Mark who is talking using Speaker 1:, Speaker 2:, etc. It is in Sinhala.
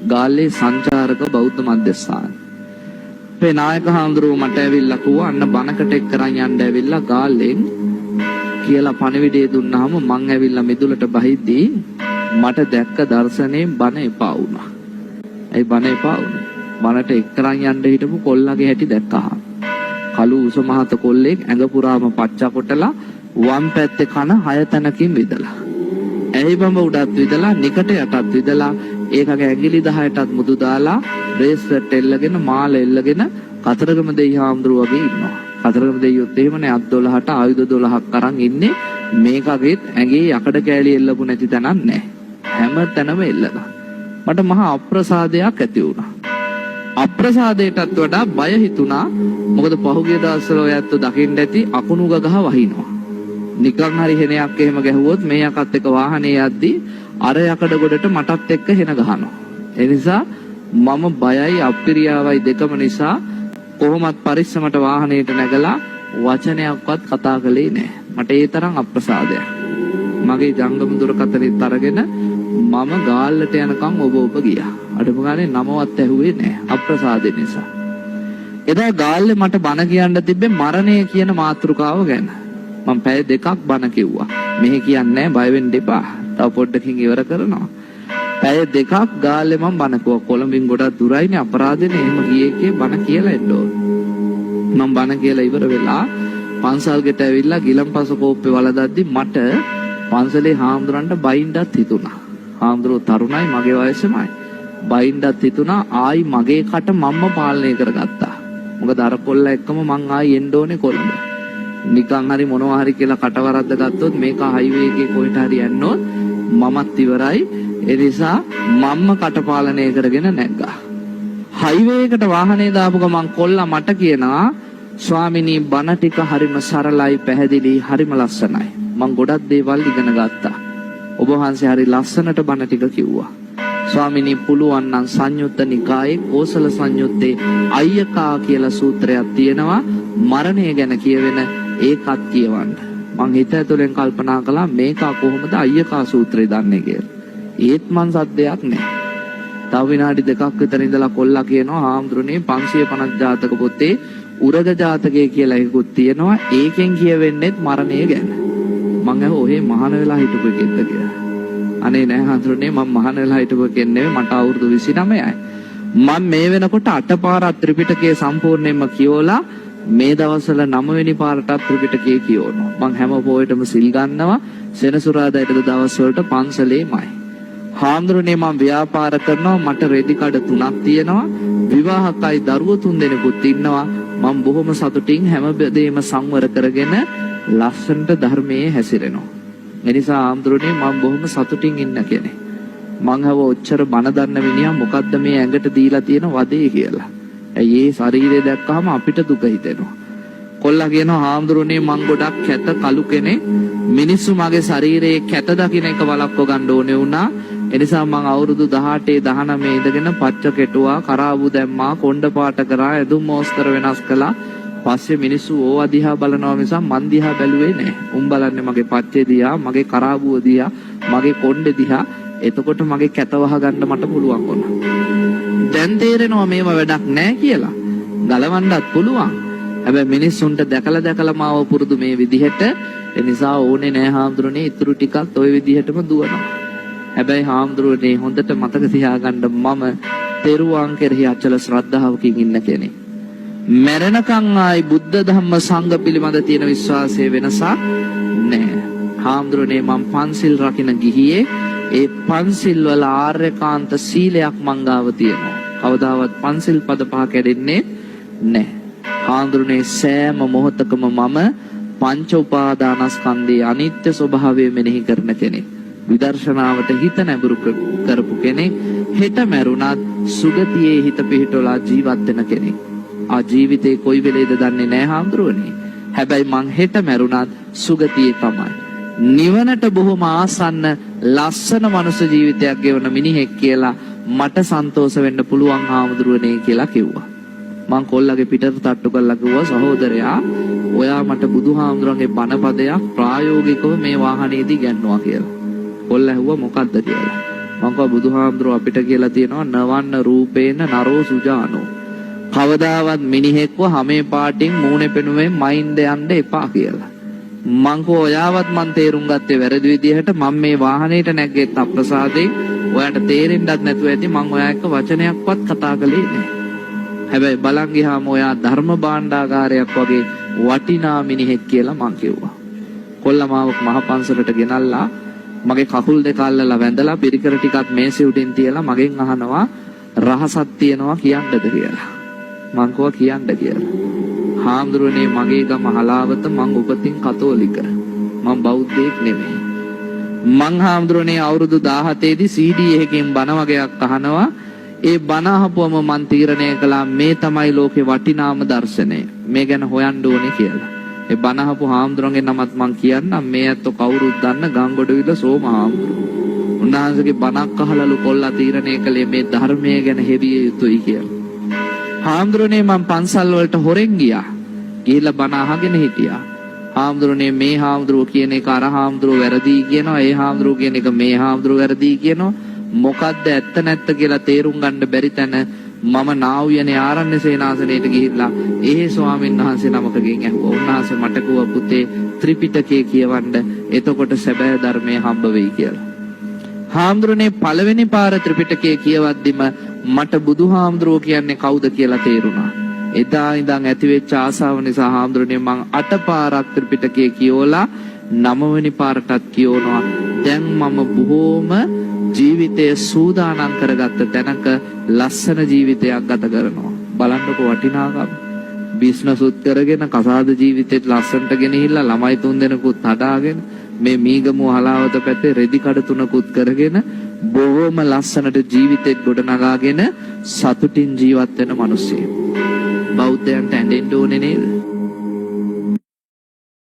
Speaker 1: ගාල්ලේ සංචාරක බෞද්ධ මධ්‍යස්ථාන. අපේ නායක හාමුදුරුවෝ මට ඇවිල්ලා කිව්වා අන්න බණකට එක් කරන් යන්න ඇවිල්ලා ගාල්ලෙන් කියලා පණිවිඩය දුන්නාම මං ඇවිල්ලා මිදුලට බහිද්දී මට දැක්ක දර්ශනයෙන් බණ එපා වුණා. ඇයි බණ එපා වුණේ? බණට එක් කරන් යන්න හිටපු කොල්ලගේ හැටි දැක්කහම. කළු උස මහත කොල්ලෙක් ඇඟ පුරාම පච්චා කොටලා වම් පැත්තේ කන හය තැනකින් විදලා. ඇහි බඹ උඩත් විදලා, නිකට යටත් විදලා, ඒකගේ ඇඟිලි 10ටත් මුදු දාලා බ්‍රේස්ලට් එල්ලගෙන මාල එල්ලගෙන කතරගම දෙයි හාමුදුරුවෝ වගේ ඉන්නවා. කතරගම දෙයියොත් එහෙමනේ අත් 12ට ආයුධ 12ක් අරන් ඉන්නේ. මේකගෙත් ඇඟේ යකඩ කෑලි එල්ලපු නැති තැනක් නැහැ. හැම තැනම එල්ලලා. මට මහා අප්‍රසාදයක් ඇති වුණා. අප්‍රසාදයටත් වඩා බය හිතුණා. මොකද පහුගිය දවස්වල ඔය ඇත්තෝ දකින්න ඇති අකුණු ගගහ වහිනවා. නිකන් හරි හෙනයක් එහෙම ගැහුවොත් මේ යකත් එක්ක වාහනේ යද්දි අර යකඩ ගොඩට මටත් එක්ක හෙන ගහනවා. ඒ නිසා මම බයයි අප්පිරියාවයි දෙකම නිසා කොහොමත් පරිස්සමට වාහනේට නැගලා වචනයක්වත් කතා කළේ නෑ. මට ඒ තරම් අප්‍රසාදයක්. මගේ ජංගම දුරකථනෙත් අරගෙන මම ගාල්ලට යනකම් ඔබ ඔබ ගියා. අඩුම ගානේ නමවත් ඇහුවේ නෑ අප්‍රසාදේ නිසා. එදා ගාල්ලේ මට බණ කියන්න තිබ්බේ මරණය කියන මාතෘකාව ගැන. මං පැය දෙකක් බණ කිව්වා. මෙහෙ කියන්නේ නෑ, බය වෙන්න එපා. තව පොඩ්ඩකින් ඉවර කරනවා. පැය දෙකක් ගාල්ලේ මං බණ කිව්වා. කොළඹින් ගොඩක් දුරයිනේ, අපරාධනේ. එහෙම ගියේ එකේ බණ කියලා එන්න ඕන. මං බණ කියලා ඉවර වෙලා පන්සල් ගෙට ඇවිල්ලා ගිලන්පස කෝප්පේ වළඳද්දි මට පන්සලේ හාමුදුරන්ට බයින්ඩත් හිතුණා. හාමුදුරුවෝ තරුණයි, මගේ වයසමයි. බයින්ඩත් හිතුණා. ආයි මගේ කට මම්ම පාලනය කරගත්තා. මොකද අර කොල්ලා එක්කම මං ආයි එන්න ඕනේ කොළඹ. නිකන් හරි මොනවා හරි කියලා කට වරද්ද ගත්තොත් මේක හයිවේ එකේ කොහෙට හරි යන්නොත් මමත් ඉවරයි. ඒ නිසා මම්ම කට පාලනය කරගෙන නැග්ගා. හයිවේ එකට වාහනේ දාපු ගමන් කොල්ලා මට කියනවා, ස්වාමිනී බණ ටික හරිම සරලයි, පැහැදිලි, හරිම ලස්සනයි. මං ගොඩක් දේවල් ඉගෙන ගත්තා. ඔබ වහන්සේ හරි ලස්සනට බණ ටික කිව්වා. ස්වාමිනී පුළුවන් නම් සංයුත්ත නිකායේ කෝසල සංයුත්තේ අය්‍යකා කියලා සූත්‍රයක් තියෙනවා මරණය ගැන කියවෙන, ඒකත් කියවන්න. මං හිත ඇතුලෙන් කල්පනා කළා මේක කොහොමද අය්‍යකා සූත්‍රය දන්නේ කියලා. ඒත් මං සද්දයක් නෑ. තව විනාඩි දෙකක් විතර ඉඳලා කොල්ලා කියනවා, හාමුදුරනේ 550 ජාතක පොතේ උරග ජාතකය කියලා එකකුත් තියෙනවා. ඒකෙන් කියවෙන්නේත් මරණය ගැන. මං ඇහුවා ඔහේ මහාන වෙලා හිටපු එකෙක්ද කියලා. අනේ නෑ හාමුදුරනේ, මං මහාන වෙලා හිටපු එකෙක් නෙවෙයි, මට අවුරුදු 29යි. මං මේ වෙනකොට අට පාරක් ත්‍රිපිටකය සම්පූර්ණයෙන්ම කියවලා මේ දවස්වල 9 වෙනි පාරටත් ත්‍රිපිටකය කියවනවා. මං හැම පොයටම සිල් ගන්නවා. සෙනසුරාදාට දවස් වලට පන්සලේමයි. හාමුදුරනේ මං ව්‍යාපාර කරනවා, මට රෙදි කඩ 3ක් තියෙනවා, විවාහකයි, දරුවෝ 3 දෙනෙකුත් ඉන්නවා. මං බොහොම සතුටින් හැම දෙයක්ම සංවර කරගෙන ලස්සනට ධර්මයේ හැසිරෙනවා. ඒ නිසා හාමුදුරනේ මං බොහොම සතුටින් ඉන්න කෙනෙක්. මං හව ඔච්චර බන දන්න මිනිහා මොකද්ද මේ ඇඟට දීලා තියෙන වදේ කියලා. ඇයි ඒ ශරීරය දැක්කහම අපිට දුක හිතෙනවා. කොල්ලා කියනවා, හාමුදුරනේ මං ගොඩක් කැත කළු කෙනෙක්. මිනිස්සු මගේ ශරීරයේ කැත දකින්න එක වළක්ව ගන්න ඕනේ වුණා. එනිසා මං අවුරුදු 18 19 ඉඳගෙන පච්ච කෙටුවා, කරාබු දැම්මා, කොණ්ඩ පාට කරා, ඇඳුම් මෝස්තර වෙනස් කළා. පස්සේ මිනිස්සු ඕවා දිහා බලනවා මිසක් මං දිහා බැලුවේ නෑ. උන් බලන්නේ මගේ පච්චේ දිහා, මගේ කරාබුව දිහා, මගේ කොණ්ඩේ දිහා. එතකොට මගේ කැත වහ ගන්න මට පුළුවන් වුණා. දැන් තේරෙනවා මේව වැඩක් නෑ කියලා. ගලවන්නත් පුළුවන්. හැබැයි මිනිස්සුන්ට දැකලා දැකලා මාව පුරුදු මේ විදිහට. ඒ නිසා ඕනේ නෑ හාමුදුරනේ, ඉතුරු ටිකත් ඔය විදිහටම දුවනවා. හැබැයි හාමුදුරනේ හොඳට මතක තියාගන්න, මම තෙරුවන් කෙරෙහි අචල ශ්‍රද්ධාවකින් ඉන්න කෙනෙක්. මැරෙනකන් ආයි බුද්ධ ධම්ම සංඝ පිළිබඳ තියෙන විශ්වාසය වෙනසක් නෑ. හාමුදුරනේ මං පන්සිල් රකින්න ගිහියේ, ඒ පන්සිල් වල ආර්යකාන්ත සීලයක් මං ගාව තියෙනවා. කවදාවත් පන්සිල් පද පහ කැඩෙන්නේ නෑ. හාමුදුරනේ සෑම මොහොතකම මම පංච උපාදානස්කන්ධයේ අනිත්‍ය ස්වභාවය මෙනෙහි කරන කෙනෙක්. විදර්ශනාවට හිත නැඹුරු කරපු කෙනෙක්. හෙට මැරුණත් සුගතියේ හිත පිහිටවලා ජීවත් වෙන කෙනෙක්. ආ ජීවිතේ කොයි වෙලේද දන්නේ නෑ හාමුදුරුවනේ. හැබැයි මං හෙට මැරුණත් සුගතියේ තමයි. නිවනට බොහොම ආසන්න ලස්සන මනුස්ස ජීවිතයක් ගෙවන මිනිහෙක් කියලා මට සන්තෝෂ වෙන්න පුළුවන් හාමුදුරුවනේ කියලා කිව්වා. මං කොල්ලගේ පිටට තට්ටු කරලා කිව්වා, සහෝදරයා ඔයා මට බුදුහාමුදුරන්ගේ බණපදයක් ප්‍රායෝගිකව මේ වාහනේදී ඉගැන්නුවා කියලා. කොල්ලා ඇහුවා මොකද්ද කියලා. මං කිව්වා බුදුහාමුදුරුවෝ අපිට කියලා තියෙනවා නවන්න රූපේන නරෝ සුජානෝ. කවදාවත් මිනිහෙක්ව හැමේ පාටින් මූණේ පෙනුමෙන් මයින්ඩ් යන්න එපා කියලා. මං කිව්වා ඔයාවත් මං තේරුම් ගත්තේ වැරදි විදිහට. මං මේ වාහනේට නැග්ගෙත් අප්‍රසාදයෙන්. ඔයාට තේරෙන්නත් නැතුව ඇති මං ඔයා එක්ක වචනයක්වත් කතා කළේ නෑ. හැබැයි බලන් ගියාම ඔයා ධර්ම භාණ්ඩාගාරයක් වගේ වටිනා මිනිහෙක් කියලා මං කිව්වා. කොල්ලා මාව මහ පන්සලට ගෙනල්ලා මගේ කකුල් දෙක අල්ලලා වැඳලා පිරිකර ටිකක් මේසෙ උඩින් තියලා මගෙන් අහනවා රහසක් තියෙනවා කියන්නද කියලා. මං කිව්වා කියන්න කියලා. හාමුදුරනේ මගේ ගම හලාවත, මං උපතින් කතෝලික. මං බෞද්ධයෙක් නෙමෙයි. මං හාමුදුරනේ අවුරුදු 17 දී CD එකකින් බණ වගයක් අහනවා. ඒ බණ අහපුවම මං තීරණය කළා මේ තමයි ලෝකේ වටිනාම දර්ශනය. මේ ගැන හොයන්න ඕනේ කියලා. ඒ බණ අහපු හාමුදුරන්ගේ නමත් මං කියන්නම්. මේ ඇත්තෝ කවුරුත් දන්න ගංගොඩවිල සෝම හාමුදුරුවෝ. උන්වහන්සේගේ බණක් අහලලු කොල්ලා තීරණය කළේ මේ ධර්මය ගැන හෙවිය යුතුයි කියලා. හාමුදුරනේ මං පන්සල් වලට හොරෙන් ගියා. ගිහිල්ලා බණ අහගෙන හිටියා. හාමුදුරනේ මේ හාමුදුරුවෝ කියන එක අර හාමුදුරුවෝ වැරදි කියනවා, ඒ හාමුදුරුවෝ කියන එක මේ හාමුදුරුවෝ වැරදි කියනවා. මොකද්ද ඇත්ත නැත්ත කියලා තේරුම් ගන්න බැරි තැන මම නා වූ ආරණ්‍ය සේනාසනයට ගිහිල්ලා ඒ ස්වාමීන් වහන්සේ නමකගෙන් ඇහුවා. උන්වහන්සේ මට කිව්වා පුතේ ත්‍රිපිටකය කියවන්න, එතකොට සැබෑ ධර්මය හම්බ වෙයි කියලා. හාමුදුරනේ පළවෙනි පාර ත්‍රිපිටකය කියවද්දිම මට බුදුහාමුදුරුවෝ කියන්නේ කවුද කියලා තේරුණා. එදා ඉඳන් ඇතිවෙච්ච ආසාව නිසා හාමුදුරනේ මං 8 පාරක් ත්‍රිපිටකය කියවලා 9වෙනි පාරටත් කියවනවා. දැන් මම බොහෝම ජීවිතය සූදානම් කරගත්ත තැනක ලස්සන ජීවිතයක් ගත කරනවා. බලන්නකො වටිනාකම. බිස්නස් උත් කරගෙන කසාද ජීවිතෙත් ලස්සනට ගෙනහිල්ලා ළමයි 3 දෙනෙකුත් හදාගෙන මේ මීගමුව හලාවත පැත්තේ රෙදි කඩ තුනකුත් කරගෙන බොහොම ලස්සනට ජීවිතෙත් ගොඩනගාගෙන සතුටින් ජීවත් වෙන මිනිස්සෙක්. බෞද්ධයන්ට ඇඬෙන්න ඕනේ නේද?